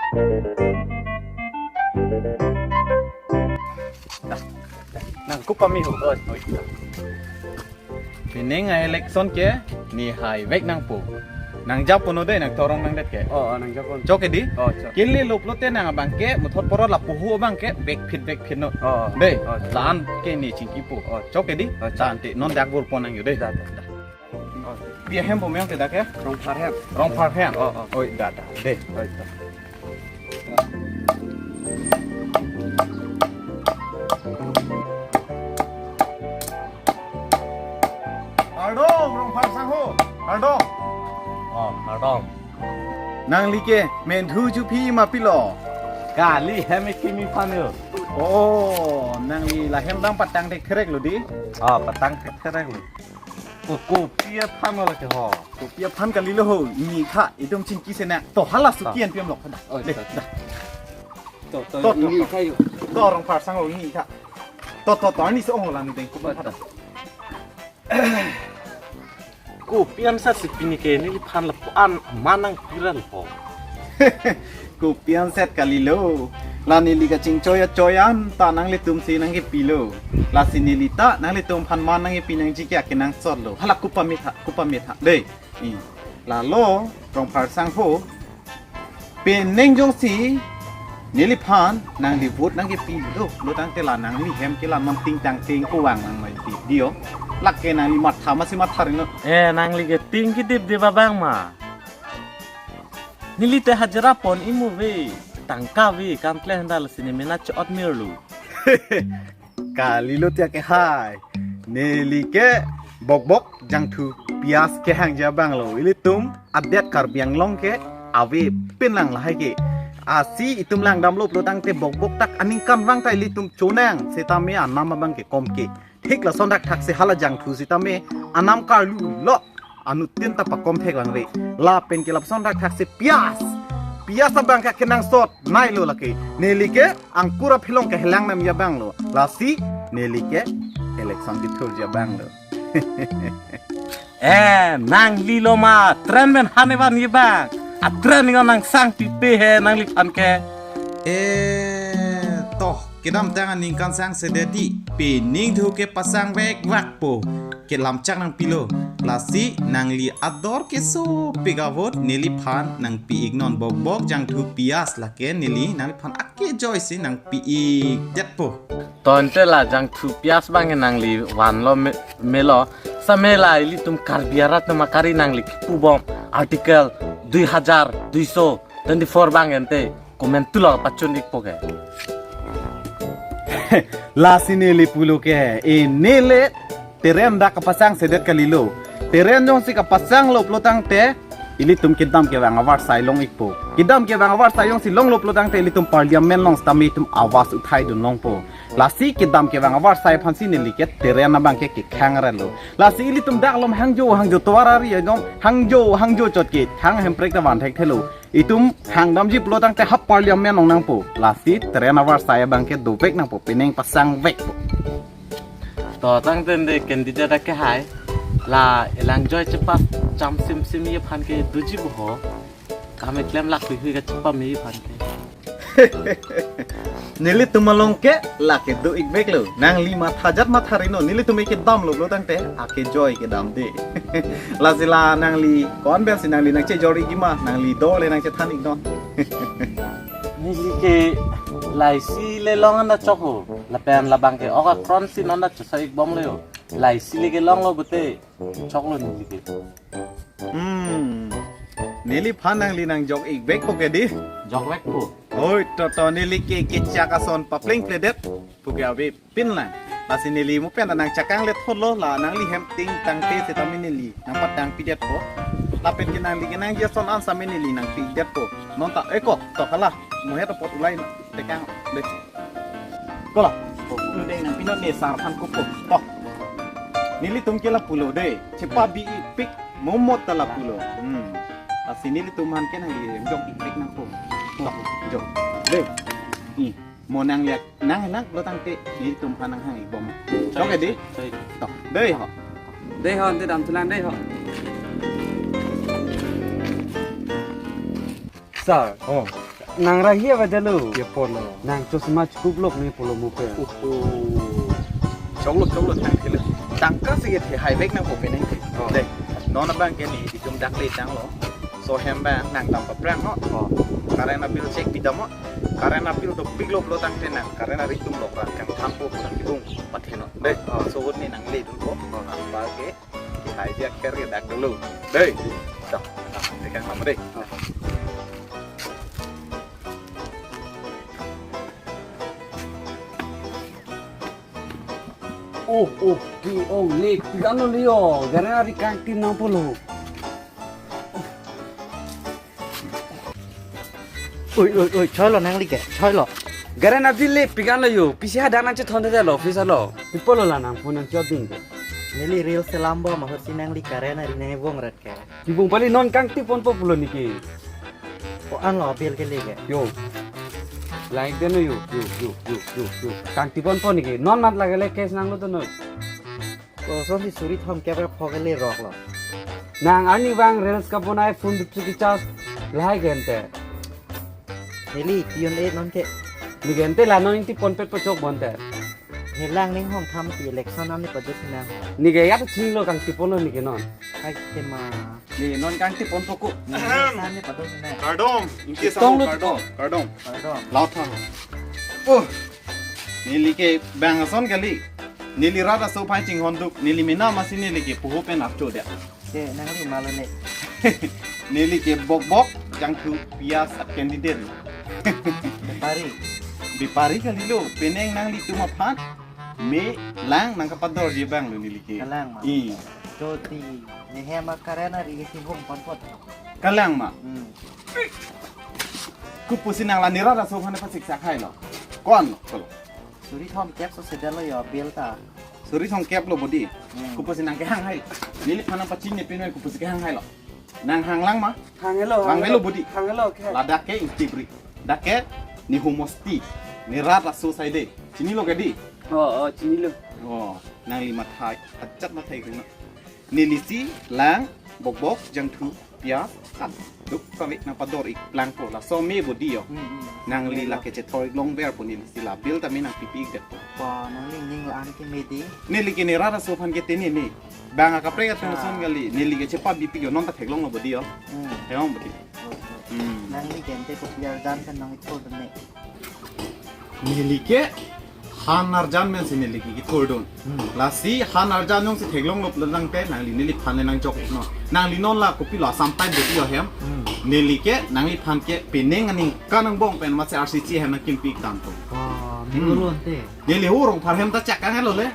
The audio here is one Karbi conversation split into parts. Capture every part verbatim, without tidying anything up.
Nang kupami ho. Oi, oi. Pining a-election ke ne haivek nangpo. Nang japo no dei, nang thorong nangdet ke. Oh, oh, nang japo. Chok ke dei? Oh, chok. Kele lo pulote nang abang ke, muthot poro lapu ho abang ke, vekphit vekphit non. Oh, oh. Dei, oh, chok. La-an ke ne chingkipo. Oh, chok ke dei? Oh, chok. La-an te non dak bor pon nang yo dei. Da, da, da. Oh. Pi ahem po meng te dak ke? Rongphar hem. Rongphar hem. Oh, oh. Oi, da, da. Dei. Oi, da. Kardom, Rongphar sangho. Kardom. Oh, kardom. Nangli ke menthu chuphi ma pilo? Kali hem kimi phan yo. Oh, nangli la hem dam patang thek therek lo dei? Ah, patang thek therek lo. Ko, kopi aphan lo ke ho. Kopi aphan kali lo ho, ingni tha, itum chingki sena. To hala suki an piam lok. Oh, dei, to, to. Da. To, to, to, ingni to. Tha yo. To, Rongphar sangho, ingni tha. To, to, to, ani se ong la ni deng ko ba tha. Kopi an sa si pini ke neliphan lapu-an aman nangpi ra lo ho. Kopi an set kali lo. La neli kachingchoi achoi an ta nanglitum si nangkipilo. Lasi neli ta nanglitum aphan man nangkipi nangji ke akenangsot lo. Hala kupametha, kupametha. Dei. I. Lalo, Rongphar sangho. Pining jongsi neliphan nangli vote nangkipilo, lo tangte la nangli hem ke la non ting tang ting ko vang nang mai di, dei ho. Lake nangli matha masi matha ri non. Eh, nangli ke ting kedip dip abang ma. Neli te hajira pon imu ave, tangka ave, kam kle handal sini mena chot mir lo. Kali lo tiak ke hai. Neli ke bokbok jangthu pias kehangji abang lo. Ilitum adet Karbi Anglong ke avepin lang lahai ke. Lasi itum langdam lo pulo tangte bokbok tak aningkan vang ta ilitum chonang setame anam abang ke kom ke. Thik lason dak thak se hala jangthu setame anam karlu lo. Anuttin ta pakom thek lang re. Lapen ke lapuson dak thak se pias. Pias abang ke akenangsot nai lo lake. Neli ke angkur aphelong kehelang nam ya abang lo. Lasi neli ke election kethurji abang lo. Eh, nangli lo ma tren pen hane van ye bang. A tren nang sang pipe he nangliphan ke. Eh, to kedamtang aningkan sangsedet dei, pining thu ke pasang vek vak po. Kelamchak nangpilo. Lasi nangli ador kesopik avote neliphan nangpi-ik non, bokbok jangthu pias lake neli nangliphan akejoi si nangpi-ik detpo. To ante la jangthu pias bang nangli vanlo me, melo. Same la ilitum Karbi arat nama kari nangli kipu bom Article dui hajar dui so twenty four bang ante. Komentu lo pachun-ikpo ke. Lasi neli pulo ke, eh, neli teren dak kapasangsedet kali lo. Teren jongsi kapasang lo pulo tangte, ilitum kedam kevang avarsai long-ikpo. Kedam kevang avarsai jongsi longlo pulo tangte, ilitum parliament along setame itum awas uthai dun longpo. Lasi kedam kevang avarsai aphansi neli ke teren abang ke kekhang ren lo. Lasi ilitum dak lom hangjo hangjo tovar ari anom hangjo hangjo chot ke thang hemprek ta van thekthelo. Itum hangdamji pulo tangte ha parliament along nangpo. Lasi teren avarsai abang ke dovek nangpo, pining pasang vekpo. To tangte ante candidate ake hai. La elangjoi chepa cham simsim ye aphan ke doji bo ho. Kam eklem lak hui hui kachepame ye aphan ke. Nelitum along ke lake do-ik vek lo. Nangli matha jat matha ri non. Nelitum ke kedam lo pulo tangte akejoi kedam dei. Lasi la nangli ko-an pensi nangli nangchejor-ikji ma, nangli do le nangchethan-ik non. Neli ke laisi le long anda chok ho. Lapen labang ke ok akron si non da chosa-ik bom le ho. Laisi le ke longlo pute. Choklo neli ke. Hmm. Neliphan nangli nangjok-ik vekpo ke dei? Jok vekpo. Oi, to to neli ke kechak ason papleng pledet. Puke avepin lang. Lasi neli mo pen nangchakang le thotlo la nangli hem ting tangte setame neli nangpatang pidetpo. Lapen ke nangli kenangji ason an setame neli nangpidetpo. Non ta eko to hala. Mo het apot ulai tekang dei. Kola. Ko pulo dei nangpi non ne sar aphan kopo. To. Nelitum ke lapulo dei. Chepabi-ik pik momot ta lapulo. Hmm. Lasi nelitum aphan ke nangli jok-ik pik nangpo. To. Jok. Dei. Hmm. Mo nangliak nang nang lo tangte nelitum aphan nanghang-ik bom. Chok ke dei. Choi. To. Dei ho. Dei ho, ante damthulang dei ho. Sir, oh. Nang rahi avajalo. Ye polo. Nang chosma chukup lok ne polo mo pe. Oho. Choklo, choklo, tang kilo. Tangka si ke the hai bek nang po penang ke. Oh. Dei. Non abang ke ne itum dak le tanglo. So hem bang nang dam paprang ho. Oh. Current a bill check pidam ho. Current a bill dopik lop lo tangte nang current a ri tum lok ra kangtham po kurang kibung pathen ho. Dei. Oh. So hut ne nang le dun po. Oh. Apa ke. Hai dia ker ke dak dulu. Dei. Dak. Dak. Tekan lama dei. Oh, oh, ki ong le, pigano leo, gara ari kangtin nang polo. Oi, oi, oi, choilo nangli ke, choilo. Gara na bile, pigano yo, pisi hadak nang chethon de lo, office alo. Pipolo la nang phone nang choding ke. Neli reel selam bo, mahut si nangli karen ari nang vong rat ke. Kibung pali non kangti ponpo pulo niki. O an lo bill ke lege. Yo. Like deno yo, yo, yo, yo, yo, yo. Kangti ponpo niki. Non mat lagele case nanglo to noi. Ko son si suri thom kep ra phok ke le rok lo. Nang arni bang reels kabonai phone dupsi kicharge lahai gente. Neli pion e non ke. Ni gente la non ingti ponpet pochok bonte. Helang ning hong tham ti election ani padus na. Nike ya to chinglo kangti ponlo nike non. Hai tema. Ni non kangti ponpo ko. Election ani padus na. Kardom, ingke Tong samo lo. Kardom, kardom. Kardom. Lao thang. Oh. Neli ke bang ason kali. Neli rat aso phai chinghon duk. Neli mena masi neli ke puho pen apcho dia. Ke nangli malo ne. Neli ke bok bok jangthu pias a candidate. Bepari. Bepari kalilo, penang nanglitum aphan. Me lang nang kapador je bang lo neli ke. Kalang ma. I. Jodi, ne hem a karen ari ke si hong pon pot. Kalang ma. Hmm. Kopusi nang la nira raso phane pasik sak hai lo. Kon lo, kolo. Suri thom kep so sedal lo yo bill ta. Suri thom kep lo bodi. Hmm. Kopusi nang kehang hai. Neli phan nang pachin ne pin mai kopusi kehang hai lo. Nang hang lang ma? Hang helo, Hang helo bodi. Hang helo ke. Ladak ke ingti bri. Dak ke ne homosti. Ne rat aso sai de. Chinilo ke di. Oh, oh, chinilo. Oh, nangli mathai. Ajat mathai kena. Neli si lang bok bok jangthu pias kan. Duk kami nang pador ik lang po laso me bodi yo. Hmm, hmm. Nangli la kechethor ik long ber po neli si la bill ta me nang pipi ik det po. Pa nangli ning la an ke me di. Neli ke ne rat aso phan ke tene ne. Bang akaprek atum Cha. Son kali. Neli ke chepa bipi yo non ta theklong lo bodi yo. Hmm. Theklong bodi. Oh, oh. Hmm. Nangli gente ko piar dan kan nang ithor dene. Neli ke han arjan men si neli ke kithor dun. Hmm. Lasi han arjan jongsi theklong lo pulo tangte nangli neli phan le nang jok no. Nangli non la kopilo asam time bodi yo hem. Hmm. Neli ke nangli phan ke penang aning kanang bong pen masi R C C hem nang kimpi ik tang to. Oh, Hmm. Neli urun te. Neli hurong phar hem ta chak kang helo le.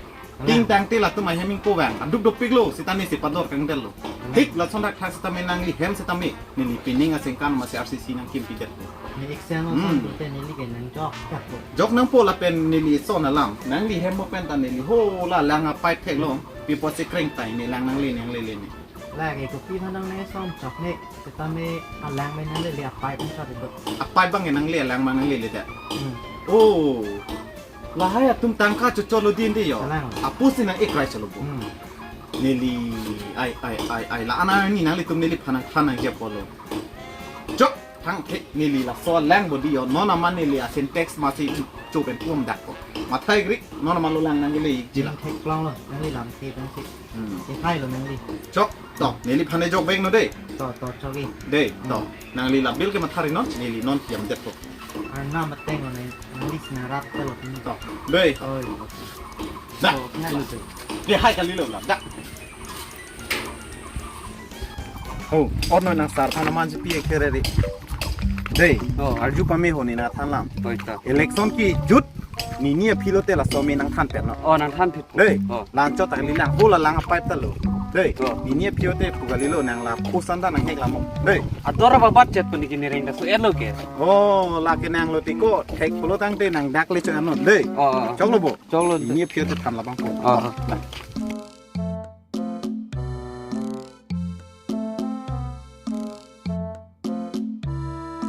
Ting tang te latum ahem ingpo bang. Aduk dopik lo, sitame si pador kang del lo. Thik lason dak thak sitame nangli hem sitame. Neli penang asengkan masi R C C nang kimpi det lo. Ne exam Hmm. Son te neli ke nang jok tak lo. Jok nang po lapen neli son alam. Nangli hem mo pen ta neli ho la lang a pipe theklong. Pi po si kreng tai ne lang nangle nangle le ne. Lake kopi manang ne som chok ne, sitame alang me nangle le a pipe nang chot do. A pipe bang nangle, alang bang nangle le da. Hmm. Oh. Lahai atum tangka chocholo din de yo. Alang. Apus nang ekrai cholo bo. Hmm. Neli ai ai ai ai la ana ni nanglitum neli phan nang phan nang je polo. Chok thang the neli laso lang bodi yo. Non aman neli a Sintex masi chupen pum dak ko. Mathai grik non aman lo lang nangle ik jila. Thek plong lo, nangli lam si bang si. Hmm. Ke hai lo nangli. Chok, to, neli phan ne jok beng no de. To, to, chok i. De, to. Hmm. Nangli la bill ke mathari non, neli non kiam det to. Arnam ateng lo nang, nangli sinarat ke lo. To, de. Oi. Da. To, nang lo. De hai kali lo la, da. Oh, ono nang sar thana manji pi ekhere re. De, Oh. Arju pame ho ne nangthan lam. Oi to. Election kejut nini aphi lote laso me nangthan pet no. Oh, nangthan pet. Dei, Oh. Lang chot tangli lang, ho la lang a pipe ta lo. Dei, Oh. Nini aphi lote pu kali lo nang la pusan ta nang hek lamo. Dei. Ador ba bat chet puni kini reng ta so elo ke. Oh, la ke nang lo tiko, thek pulo tangte nang dak le cho anon. Dei. Oh, oh. Chok lo bo. Chok lo. Nini aphi lote than labang po. Oh, oh. Nah.